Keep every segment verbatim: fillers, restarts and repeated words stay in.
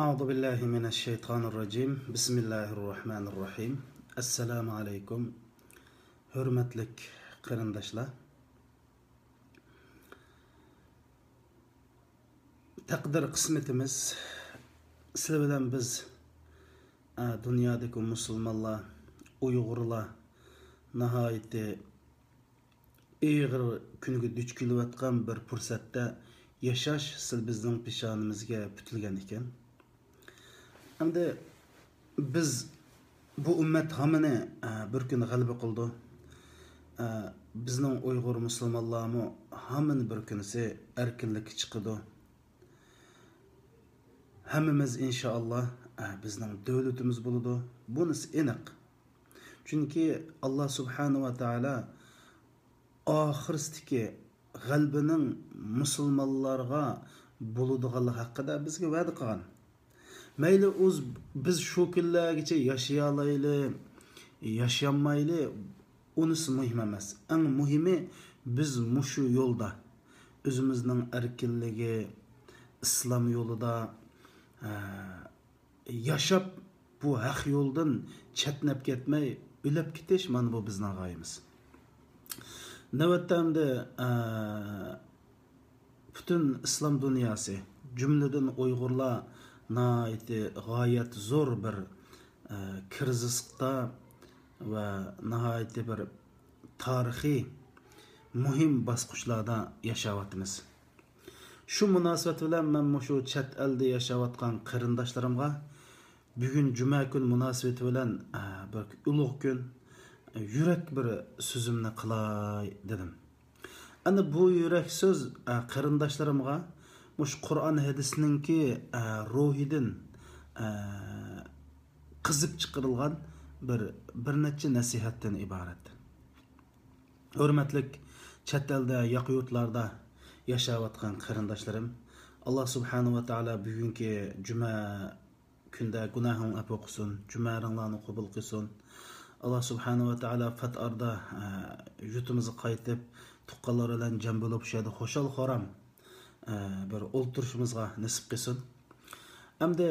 أعوذ بالله من الشيطان الرجيم. بسم الله الرحمن الرحيم. السلام عليكم. ھۆرمەتلىك قېرىنداشلار. تەقدىر قىسمىتىمىز سىلەر بىلەن بىز، ئە، دۇنيادىكى مۇسۇلمانلار، ئۇيغۇرلار ناھايىتى ئېغىر كۈنگە دۇچ كېلىۋاتقان بىر پۇرسەتتە ياشاش سىل بىزنىڭ پېشانىمىزگە پۈتۈلگەن ئىكەن. ئەمدى بىز بۇ ئۈممەت ھامىنى، ئە، بىر كۈن غەلىبە قىلىدۇ. ئە، بىزنىڭ ئۇيغۇر مۇسۇلمانلارمۇ ھامىنى بىر كۈنسى ئەركىنلىككە چىقىدۇ. ھەممىمىز ئىنشائاللا، ئە، بىزنىڭ دۆلىتىمىز بولىدۇ. بۇنىسى ئېنىق. چۈنكى ئاللا سۇبھانەھۇ ۋە تائالا ئاخىرسىدىكى غەلىبىنىڭ مۇسۇلمانلارغا بولىدىغانلىقى ھەققىدە بىزگە ۋەدە قىلغان. مەيلى ئۇز-، بىز شۇ كۈنلەرگىچە ياشىيالايلى، ياشىيالمايلى، ئۇنىسى مۇھىم ئەمەس. ئەڭ مۇھىمى، بىز مۇشۇ يولدا، ئۆزىمىزنىڭ ئەركىنلىكى، ئىسلام يولىدا، ئە، ياشاپ، بۇ ھەق يولدىن چەتنەپ كەتمەي، ئۆلۈپ كېتىش، مانا بۇ بىزنىڭ غايىمىز. نۆۋەتتە ئەمدى، ئە، پۈتۈن ئىسلام دۇنياسى، جۈملىدىن ئۇيغۇرلار ناھايىتى غايەت زور بىر، ئە، كىرىزىستا ۋە ناھايىتى بىر تارىخىي مۇھىم باسقۇچلاردا ياشاۋاتىمىز. شۇ مۇناسىۋەت بىلەن مەن مۇشۇ چەت ئەلدە ياشاۋاتقان قېرىنداشلىرىمغا بۈگۈن جۈمە كۈن مۇناسىۋىتى بىلەن، ئە، بىر ئۇلۇغ كۈن، يۈرەك بىر سۆزۈمنى قىلاي دېدىم. ئەنە بۇ يۈرەك سۆز، ئە، قېرىنداشلىرىمغا مۇشۇ قۇرئان ھەدىسنىڭكى، ئە، روھىدىن، ئە، قېزىپ چىقىرىلغان بىر، بىر نەچچە نەسىھەتتىن ئىبارەت. ھۆرمەتلىك چەت ئەلدە، ياقا يۇرتلاردا ياشاۋاتقان قېرىنداشلىرىم، ئاللا سۇبھانەھۇ ۋە تائالا بۈگۈنكى جۈمە كۈندە گۇناھىڭلارنى ئەپۇ قىلسۇن، جۈمەلىرىڭلارنى قوبۇل قىلسۇن. ئاللا سۇبھانەھۇ ۋە تائالا پات ئارىدا، ئە، يۇرتىمىزغا قايتىپ، تۇغقانلار بىلەن جەم بولۇپ، شۇ يەردە خۇشال-خۇرام، ئە، بىر ئولتۇرۇشىمىزغا نېسىپ قىلسۇن. ئەمدى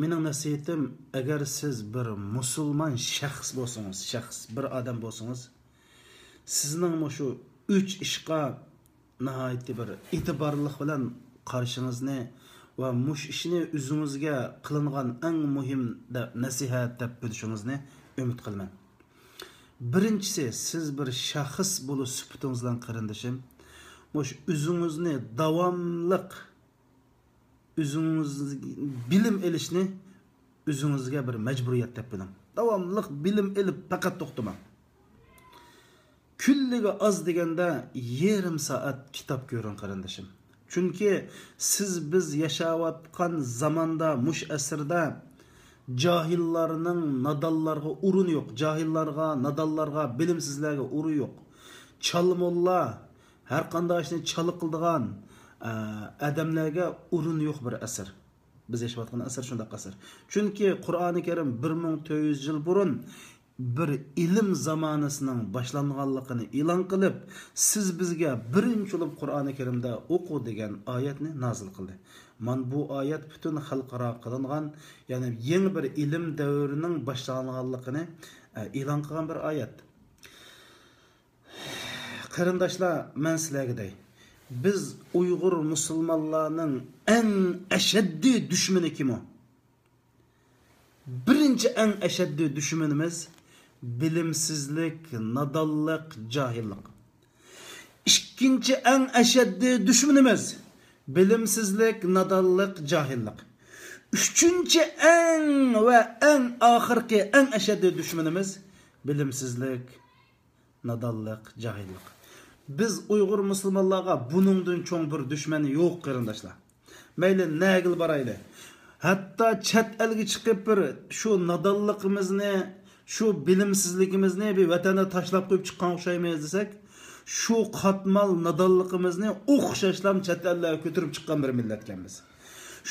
مېنىڭ نەسىھىتىم، ئەگەر سىز بىر مۇسۇلمان شەخس بولسىڭىز، شەخس، بىر ئادەم بولسىڭىز، سىزنىڭ مۇشۇ ئۈچ ئىشقا ناھايىتى بىر ئېتىبارلىق بىلەن قارىشىڭىزنى ۋە مۇشۇ ئىشنى ئۆزىڭىزگە قىلىنغان ئەڭ مۇھىم دە-، نەسىھەت دەپ بىلىشىڭىزنى ئۈمىد قىلىمەن. بىرىنچىسى، سىز بىر شەخس بولۇش سۈپىتىڭىز بىلەن، قېرىندىشىم، مۇشۇ ئۆزىڭىزنى داۋاملىق ئۆزىڭىز بىلىم ئېلىشنى ئۆزىڭىزگە بىر مەجبۇرىيەت دەپ بىلىڭ. داۋاملىق بىلىم ئېلىپ پەقەت توختىماڭ. كۈنلۈكى ئاز دېگەندە يېرىم سائەت كىتاب كۆرۈڭ، قېرىندىشىم. چۈنكى سىز، بىز ياشاۋاتقان زاماندا، مۇشۇ ئەسىردە جاھىللارنىڭ نادانلارغا ئورنى يوق. جاھىللارغا، نادانلارغا، بىلىمسىزلەرگە ئورۇن يوق. چالىمۇللا، ھەر قانداق ئىشنى چالا قىلىدىغان، ئە، ئادەملەرگە ئورۇن يوق بىر ئەسىر. بىز ياشاۋاتقان ئەسىر شۇنداق ئەسىر. چۈنكى قۇرئانى كەرىم بىر مىڭ تۆت يۈز يىل بۇرۇن بىر ئىلىم زامانىسىنىڭ باشلانغانلىقىنى ئېلان قىلىپ، سىز بىزگە بىرىنچى بولۇپ قۇرئانى كەرىمدە ئوقۇ دېگەن ئايەتنى نازىل قىلدى. مانا بۇ ئايەت پۈتۈن خەلقئارا قىلىنغان، يەنى يېڭى بىر ئىلىم دەۋرىنىڭ باشلانغانلىقىنى، ئە، ئېلان قىلغان بىر ئايەت. قېرىنداشلار، مەن سىلەرگە دەي، بىز ئۇيغۇر مۇسۇلمانلارنىڭ ئەڭ ئەشەددىي دۈشمىنى كىم ئۇ؟ بىرىنچى ئەڭ ئەشەددىي دۈشمىنىمىز بىلىمسىزلىك، نادانلىق، جاھىللىق. ئىككىنچى ئەڭ ئەشەددىي دۈشمىنىمىز بىلىمسىزلىك، نادانلىق، جاھىللىق. ئۈچىنچى ئەڭ ۋە ئەڭ ئاخىرقى، ئەڭ ئەشەددىي دۈشمىنىمىز بىلىمسىزلىك، نادانلىق، جاھىللىق. بىز ئۇيغۇر مۇسۇلمانلارغا بۇنىڭدىن چوڭ بىر دۈشمەن يوق، قېرىنداشلار. مەيلى نەگىلا بارايلى. ھەتتا چەت ئەلگە چىقىپ بىر شۇ نادانلىقىمىزنى، شۇ بىلىمسىزلىكىمىزنى بىر ۋەتەندە تاشلاپ قويۇپ چىققان ئوخشايمىز دېسەك، شۇ قاتمال نادانلىقىمىزنى ئوخشاشلام چەت ئەللەرگە كۆتۈرۈپ چىققان بىر مىللەتكەنمىز.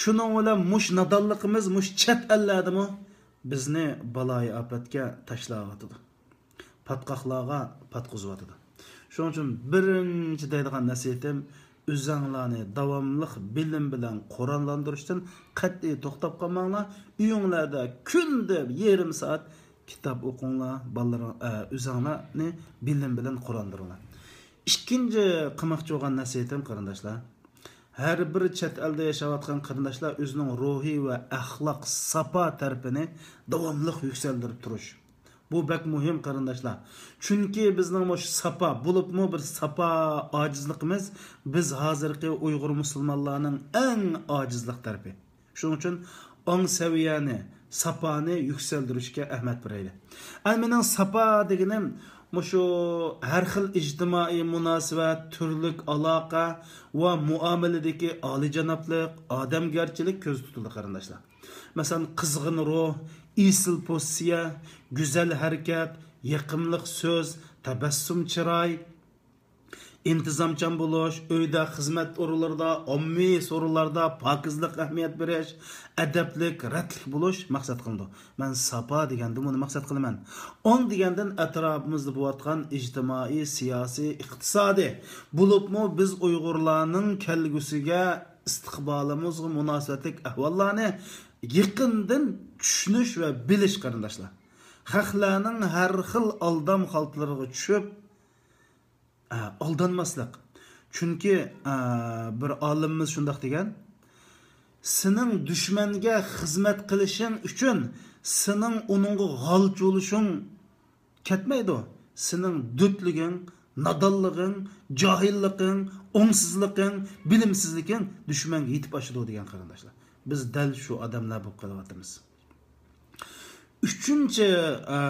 شۇنىڭ بىلەن مۇش نادانلىقىمىز مۇش چەت ئەللەردىمۇ بىزنى بالايىئاپەتكە تاشلاۋاتىدۇ. پاتقاقلارغا پاتقۇزۇۋاتىدۇ. شۇنىڭ ئۈچۈن بىرىنچى دەيدىغان نەسىھىتىم، ئۆزەڭلارنى داۋاملىق بىلىم بىلەن قوراللاندۇرۇشتىن قەتئىي توختاپ قالماڭلار. ئۆيۈڭلەردە كۈندە يېرىم سائەت كىتاب ئوقۇڭلار، بالىلىرىڭ-، ئە، ئۆزەڭلارنى بىلىم بىلەن قوراللاندۇرۇڭلار. ئىككىنچى قىلماقچى بولغان نەسىھىتىم، قېرىنداشلار، ھەر بىر چەت ئەلدە ياشاۋاتقان قېرىنداشلار ئۆزىنىڭ روھىي ۋە ئەخلاق ساپا تەرىپىنى داۋاملىق يۈكسەلدۈرۈپ تۇرۇش. بۇ بەك مۇھىم، قېرىنداشلار. چۈنكى بىزنىڭ مۇشۇ ساپا، بولۇپمۇ بىر ساپا ئاجىزلىقىمىز، بىز ھازىرقى ئۇيغۇر مۇسۇلمانلارنىڭ ئەڭ ئاجىزلىق تەرىپى. شۇنىڭ ئۈچۈن ئاڭ سەۋىيەنى، ساپانى يۈكسەلدۈرۈشكە ئەھمىيەت بېرەيلى. ئەمما مېنىڭ ساپا دېگىنىم مۇشۇ ھەر خىل ئىجتىمائىي مۇناسىۋەت، تۈرلۈك ئالاقە ۋە مۇئامىلىدىكى ئالىيجانابلىق، ئادەمگەرچىلىك كۆزدە تۇتۇلدى، قېرىنداشلار. مەسىلەن، قىزغىن روھ، ئېسىل پوزىتسىيە، گۈزەل ھەرىكەت، يېقىملىق سۆز، تەبەسسۇم چىراي، ئىنتىزامچان بولۇش، ئۆيدە، خىزمەت ئورۇنلىرىدا، ئاممىۋى سورۇنلاردا پاكىزلىققا ئەھمىيەت بېرىش، ئەدەپلىك، رەتلىك بولۇش مەقسەت قىلىنىدۇ. مەن ساپا دېگەندىن بۇنى مەقسەت قىلىمەن. ئاڭ دېگەندىن ئەتراپىمىزدا بولۇۋاتقان ئىجتىمائىي، سىياسىي، ئىقتىسادىي، بولۇپمۇ بىز ئۇيغۇرلارنىڭ كەلگۈسىگە، ئىستىقبالىمىزغا مۇناسىۋەتلىك ئەھۋاللارنى يېقىندىن چۈشىنىش ۋە بىلىش، قېرىنداشلار. خەقلەرنىڭ ھەر خىل ئالدام خالتىلىرىغا چۈشۈپ، ئە، ئالدانماسلىق. چۈنكى، ئە، بىر ئالىمىمىز شۇنداق دېگەن، سېنىڭ دۈشمەنگە خىزمەت قىلىشىڭ ئۈچۈن سېنىڭ ئۇنىڭغا غالچۇ بولۇشۇڭ كەتمەيدۇ. سېنىڭ دۆتلۈكۈڭ، نادانلىقىڭ، جاھىللىقىڭ، ئوڭسىزلىقىڭ، بىلىمسىزلىكىڭ دۈشمەنگە يېتىپ ئاشىدۇ دېگەن، قېرىنداشلار. بىز دەل شۇ ئادەملەر بولۇپ قېلىۋاتىمىز. ئۈچىنچى، ئە،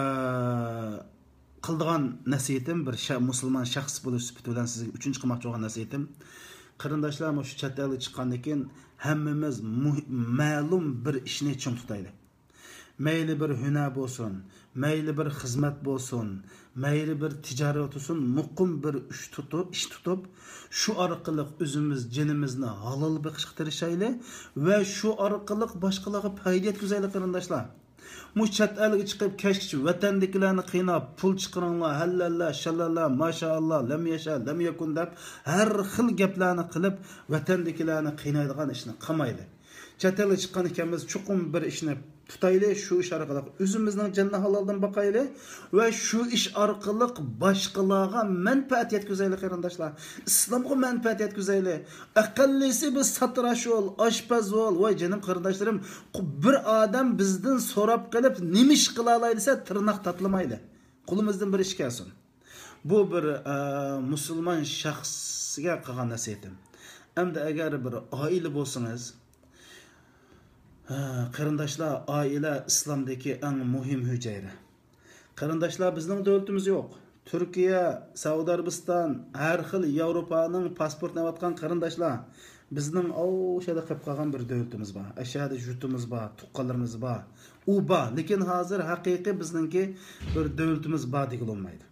قىلىدىغان نەسىھىتىم، بىر شە-، مۇسۇلمان شەخس بولۇش سۈپىتى بىلەن سىزگە ئۈچىنچى قىلماقچى بولغان نەسىھىتىم، قېرىنداشلار، مۇشۇ چەت ئەلگە چىققاندىن كېيىن ھەممىمىز مۇھ-، مەلۇم بىر ئىشنى چىڭ تۇتايلى. مەيلى بىر ھۈنەر بولسۇن، مەيلى بىر خىزمەت بولسۇن، مەيلى بىر تىجارەت بولسۇن، مۇقىم بىر ئىش تۇتۇپ، ئىش تۇتۇپ، شۇ ئارقىلىق ئۆزىمىز جېنىمىزنى ھالال بېقىشقا تىرىشايلى ۋە شۇ ئارقىلىق باشقىلارغا پايدا يەتكۈزەيلى، قېرىنداشلار. مۇشۇ چەت ئەلگە چىقىپ، كەچكىچە ۋەتەندىكىلەرنى قىيناپ، پۇل چىقىرىڭلار، ھەللەللا، شاللالا، ماشائاللا، لەم ياشا، لەم يەكۇن دەپ، ھەر خىل گەپلەرنى قىلىپ، ۋەتەندىكىلەرنى قىينايدىغان ئىشنى قىلمايلى. چەت ئەلگە چىققان ئىكەنمىز، چوقۇم بىر ئىشنى تۇتايلى، شۇ ئىش ئارقىلىق ئۆزىمىزنىڭ جېنىنى ھالالدىن باقايلى ۋە شۇ ئىش ئارقىلىق باشقىلارغا مەنپەئەت يەتكۈزەيلى، قېرىنداشلار. ئىسلامغا مەنپەئەت يەتكۈزەيلى. ئەقەللىسى بىز ساتىراش بول، ئاشپەز بول. ۋاي جېنىم قېرىنداشلىرىم، بىر ئادەم بىزدىن سوراپ قېلىپ، نېمە ئىش قىلالاي دېسە، تىرناق تاتىلىمايلى. قولىمىزدىن بىر ئىش كەلسۇن. بۇ بىر، ئە، مۇسۇلمان شەخسىگە قىلغان نەسىھىتىم. ئەمدى ئەگەر بىر ئائىلە بولسىڭىز، ھە، قېرىنداشلار، ئائىلە ئىسلامدىكى ئەڭ مۇھىم ھۈجەيرە. قېرىنداشلار، بىزنىڭ دۆلىتىمىز يوق. تۈركىيە، سەئۇدى ئەرەبىستان، ھەر خىل ياۋروپانىڭ پاسپورتىنى ئېلىۋاتقان قېرىنداشلار، بىزنىڭ ئاشۇ يەردە قېلىپ قالغان بىر دۆلىتىمىز بار. ئاشۇ يەردە يۇرتىمىز بار، تۇغقانلىرىمىز بار. ئۇ بار، لېكىن ھازىر ھەقىقىي بىزنىڭكى بىر دۆلىتىمىز بار دېگىلى بولمايدۇ.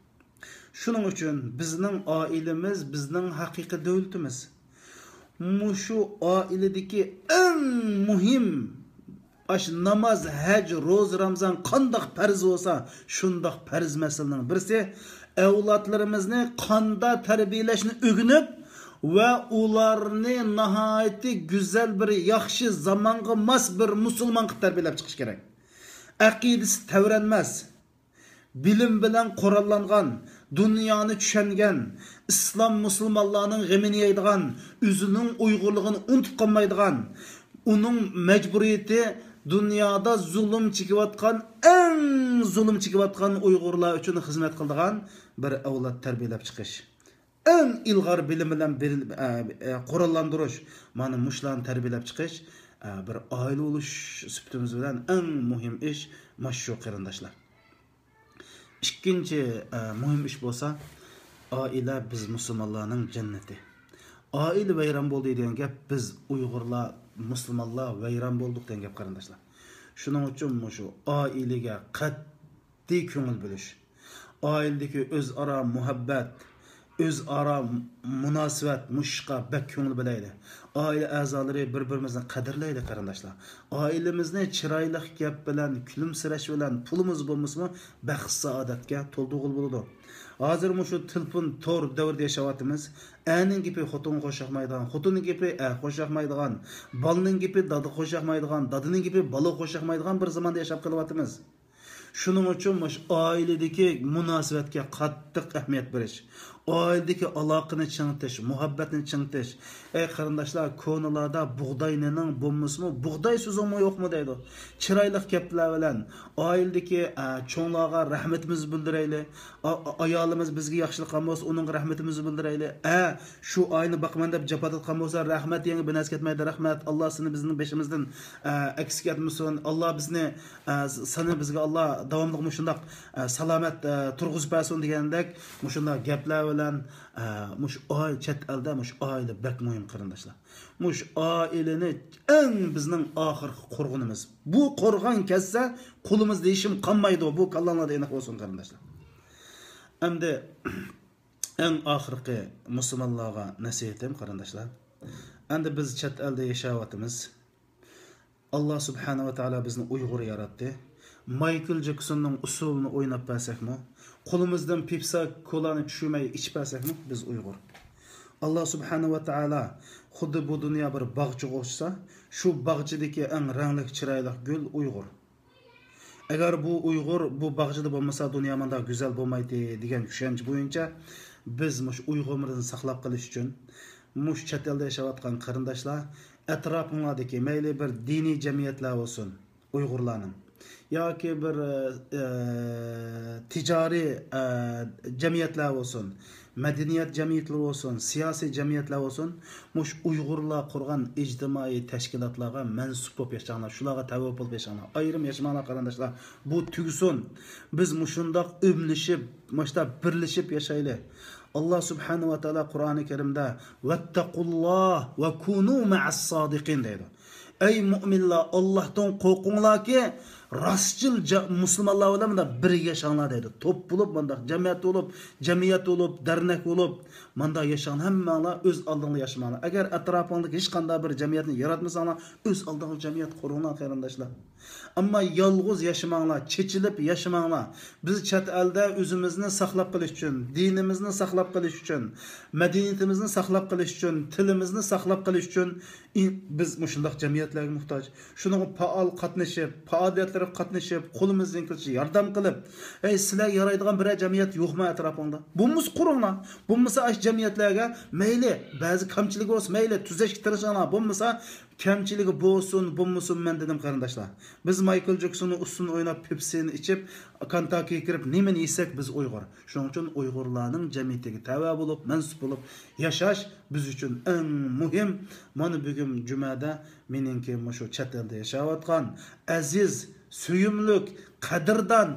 شۇنىڭ ئۈچۈن بىزنىڭ ئائىلىمىز بىزنىڭ ھەقىقىي دۆلىتىمىز. مۇشۇ ئائىلىدىكى ئەڭ مۇھىم، ئاشۇ ناماز، ھەج، روزا، رامزان قانداق پەرز بولسا، شۇنداق پەرز مەسىلىنىڭ بىرسى، ئەۋلادلىرىمىزنى قانداق تەربىيەلەشنى ئۆگىنىپ ۋە ئۇلارنى ناھايىتى گۈزەل بىر ياخشى زامانغا ماس بىر مۇسۇلمان قىلىپ تەربىيەلەپ چىقىش كېرەك. ئەقىدىسى تەۋرەنمەس، بىلىم بىلەن قوراللانغان، دۇنيانى چۈشەنگەن، ئىسلام مۇسۇلمانلارنىڭ غېمىنى يەيدىغان، ئۆزىنىڭ ئۇيغۇرلۇقىنى ئۇنتۇپ قالمايدىغان، ئۇنىڭ مەجبۇرىيىتى دۇنيادا زۇلۇم چېكىۋاتقان، ئەڭ زۇلۇم چېكىۋاتقان ئۇيغۇرلار ئۈچۈن خىزمەت قىلىدىغان بىر ئەۋلاد تەربىيەلەپ چىقىش. ئەڭ ئىلغار بىلىم بىلەن بىل-، ئە، ئە، قوراللاندۇرۇش، مانا مۇشۇلارنى تەربىيەلەپ چىقىش، ئە، بىر ئائىلە بولۇش سۈپىتىمىز بىلەن ئەڭ مۇھىم ئىش مانا شۇ، قېرىنداشلار. ئىككىنچى، ئە، مۇھىم ئىش بولسا، ئائىلە بىز مۇسۇلمانلارنىڭ جەننىتى. ئائىلە ۋەيران بولدى دېگەن گەپ، بىز ئۇيغۇرلار، مۇسۇلمانلار ۋەيران بولدۇق دېگەن گەپ، قېرىنداشلار. شۇنىڭ ئۈچۈن مۇشۇ ئائىلىگە قەتئىي كۆڭۈل بۆلۈش، ئائىلىدىكى ئۆزئارا مۇھەببەت، ئۆزئارا مۇناسىۋەت، مۇشۇ ئىشقا بەك كۆڭۈل بۆلەيلى. ئائىلە ئەزالىرى بىر-بىرىمىزنى قەدىرلەيلى، قېرىنداشلار. ئائىلىمىزنى چىرايلىق گەپ بىلەن، كۈلۈمسىرەش بىلەن، پۇلىمىز بولمىسىمۇ، بەخت-سائادەتكە تولدۇرغىلى بولىدۇ. ھازىر مۇشۇ تېلېفون، تور دەۋرىدە ياشاۋاتىمىز. ئەرنىڭ گېپى خوتۇنغا خوشياقمايدىغان، خوتۇننىڭ گېپى ئەرگە خوشياقمايدىغان، بالىنىڭ گېپى دادىغا خوشياقمايدىغان، دادىنىڭ گېپى بالىغا خوشياقمايدىغان بىر زاماندا ياشاپ قېلىۋاتىمىز. شۇنىڭ ئۈچۈن مۇشۇ ئائىلىدىكى مۇناسىۋەتكە قاتتىق ئەھمىيەت بېرىش، ئائىلىدىكى ئالاقىنى چىڭىتىش، مۇھەببەتنى چىڭىتىش. ئەي قېرىنداشلار، كونىلاردا بۇغداي نېنىڭ بولمىسىمۇ، بۇغداي سۆزۈڭمۇ يوقمۇ دەيدۇ. چىرايلىق گەپلەر بىلەن، ئائىلىدىكى، ئە، چوڭلارغا رەھمىتىمىزنى بىلدۈرەيلى. ئا-، ئا-، ئايالىمىز بىزگە ياخشىلىق قىلغان بولسا، ئۇنىڭغا رەھمىتىمىزنى بىلدۈرەيلى. ئە، شۇ ئائىلىنى باقىمەن دەپ جاپا تارتقان بولسا، رەھمەت، يەڭگە بىر نەرسە كەتمەيدۇ، رەھمەت. ئاللا سېنى بىزنىڭ بېشىمىزدىن، ئە، ئەكسىگە ئەتمىسۇن. ئاللا بىزنى، ئە، سېنى بىزگە ئاللا داۋاملىق مۇشۇنداق، ئە، سالامەت، ئە، تۇرغۇزۇپ بەرسۇن دېگەندەك مۇشۇنداق گەپلەر بىلەن، ئە، مۇشۇ ئائىلە، چەت ئەلدە مۇشۇ ئائىلە بەك مۇھىم، قېرىنداشلار. مۇشۇ ئائىلىنى ئەڭ بىزنىڭ ئاخىرقى قورغىنىمىز. بۇ قورغان كەتسە، قولىمىزدا ھېچكىم قالمايدۇ. بۇ كاللاڭلاردا ئېنىق بولسۇن، قېرىنداشلار. ئەمدى ئەڭ ئاخىرقى مۇسۇلمانلارغا نەسىھىتىم، قېرىنداشلار. ئەمدى بىز چەت ئەلدە ياشاۋاتىمىز. ئاللا سۇبھانەھۇ ۋە تائالا بىزنى ئۇيغۇر ياراتتى. مايكل جېكسوننىڭ ئۇسسۇلىنى ئويناپ بەرسەكمۇ، قولىمىزدىن پىپسا كولانى چۈشۈرمەي ئىچىپ بەرسەكمۇ، بىز ئۇيغۇر. ئاللا سۇبھانەھۇ ۋە تائالا خۇددى بۇ دۇنيا بىر باغچىغا ئوخشىسا، شۇ باغچىدىكى ئەڭ رەڭلىك، چىرايلىق گۈل ئۇيغۇر. ئەگەر بۇ ئۇيغۇر بۇ باغچىدا بولمىسا، دۇنيا مۇنداق گۈزەل بولمايتتى دېگەن چۈشەنچە بويىچە، بىز مۇشۇ ئۇيغۇرىمىزنى ساقلاپ قېلىش ئۈچۈن، مۇشۇ چەت ئەلدە ياشاۋاتقان قېرىنداشلار، ئەتراپىڭلاردىكى مەيلى بىر دىنىي جەمئىيەتلەر بولسۇن، ئۇيغۇرلارنىڭ، ياكى بىر، ئە، تىجارىي، ئە، جەمئىيەتلەر بولسۇن، مەدەنىيەت جەمئىيەتلىرى بولسۇن، سىياسىي جەمئىيەتلەر بولسۇن، مۇشۇ ئۇيغۇرلار قۇرغان ئىجتىمائىي تەشكىلاتلارغا مەنسۇپ بولۇپ ياشاڭلار، شۇلارغا تەۋە بولۇپ ياشاڭلار. ئايرىم ياشىماڭلار، قېرىنداشلار. بۇ تۈگىسۇن. بىز مۇشۇنداق ئۆملىشىپ، مۇشۇنداق بىرلىشىپ ياشايلى. ئاللا سۇبھانەھۇ ۋە تائالا قۇرئانى كەرىمدە، «ۋەتتەقۇللاھ ۋە كۇنۇ مەئەس سادىقىن» دەيدۇ. ئەي مۇئمىنلار، ئاللاھتىن قورقۇڭلاركى، راستچىل جا-، مۇسۇلمانلار بىلەن مۇنداق بىرگە ياشاڭلار دەيدۇ. توپ بولۇپ، مۇنداق جەمەت بولۇپ، جەمئىيەت بولۇپ، دەرنەك بولۇپ، مۇنداق ياشاڭلار. ھەممەڭلار ئۆز ئالدىڭلار ياشىماڭلار. ئەگەر ئەتراپىڭدىكى ھېچقانداق بىر جەمئىيەتنى ياراتمىساڭلار، ئۆز ئالدىڭلار جەمئىيەت قۇرۇڭلار، قېرىنداشلار. ئەمما يالغۇز ياشىماڭلار، چېچىلىپ ياشىماڭلار. بىز چەت ئەلدە ئۆزىمىزنى ساقلاپ قېلىش ئۈچۈن، دىنىمىزنى ساقلاپ قېلىش ئۈچۈن، مەدەنىيىتىمىزنى ساقلاپ قېلىش ئۈچۈن، تىلىمىزنى ساقلاپ قېلىش ئۈچۈن، ئى، بىز مۇشۇنداق جەمئىيەتلەرگە موھتاج. شۇنىڭغا پائال قاتنىشىپ، پائالىيەتلەرگە قاتنىشىپ، قولىمىزدىن كېلىشىچە ياردەم قىلىپ، ئەي، سىلەرگە يارايدىغان بىرەر جەمئىيەت يوقمۇ ئەتراپىڭدا؟ بولمىسا قۇرۇڭلار. بولمىسا ئاشۇ جەمئىيەتلەرگە مەيلى، بەزى كەمچىلىكى بولسا مەيلى، تۈزەشكە تىرىشىڭلار. بولمىسا كەمچىلىكى بولسۇن، بولمىسۇن، مەن دېدىم، قېرىنداشلار. بىز مايكل جېكسوننىڭ ئۇسسۇلىنى ئويناپ، پېپسىنى ئىچىپ، كانتاكىگە كىرىپ نېمىنى يېسەك، بىز ئۇيغۇر. شۇنىڭ ئۈچۈن ئۇيغۇرلارنىڭ جەمئىيىتىگە تەۋە بولۇپ، مەنسۇپ بولۇپ ياشاش بىز ئۈچۈن ئەڭ مۇھىم. مانا بۈگۈن جۈمەدە مېنىڭكى مۇشۇ چەت ئەلدە ياشاۋاتقان ئەزىز، سۆيۈملۈك، قەدىردان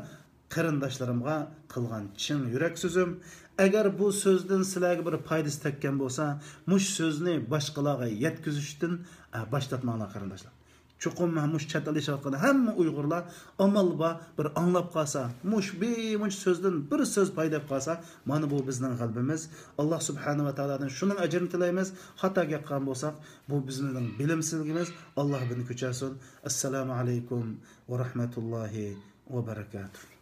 قېرىنداشلىرىمغا قىلغان چىن يۈرەك سۆزۈم. ئەگەر بۇ سۆزدىن سىلەرگە بىر پايدىسى تەگكەن بولسا، مۇشۇ سۆزنى باشقىلارغا يەتكۈزۈشتىن، ئە، باش تارتماڭلار، قېرىنداشلار. چوقۇم مۇشۇ چەت ئەلدە ياشاۋاتقان ھەممە ئۇيغۇرلار ئامال بار بىر ئاڭلاپ قالسا، مۇشۇ بىر مۇنچە سۆزدىن بىر سۆز پايدا ئېلىپ قالسا، مانا بۇ بىزنىڭ غەلىبىمىز. ئاللا سۇبھانەھۇ ۋە تائالادىن شۇنىڭ ئەجرىنى تىلەيمىز. خاتا گەپ قىلغان بولساق، بۇ بىزنىڭ بىلىمسىزلىكىمىز. ئاللا بىزنى كەچۈرسۇن. ئەسسالامۇ ئەلەيكۇم ۋە رەھمەتۇللاھى ۋە بەرەكاتۇھ.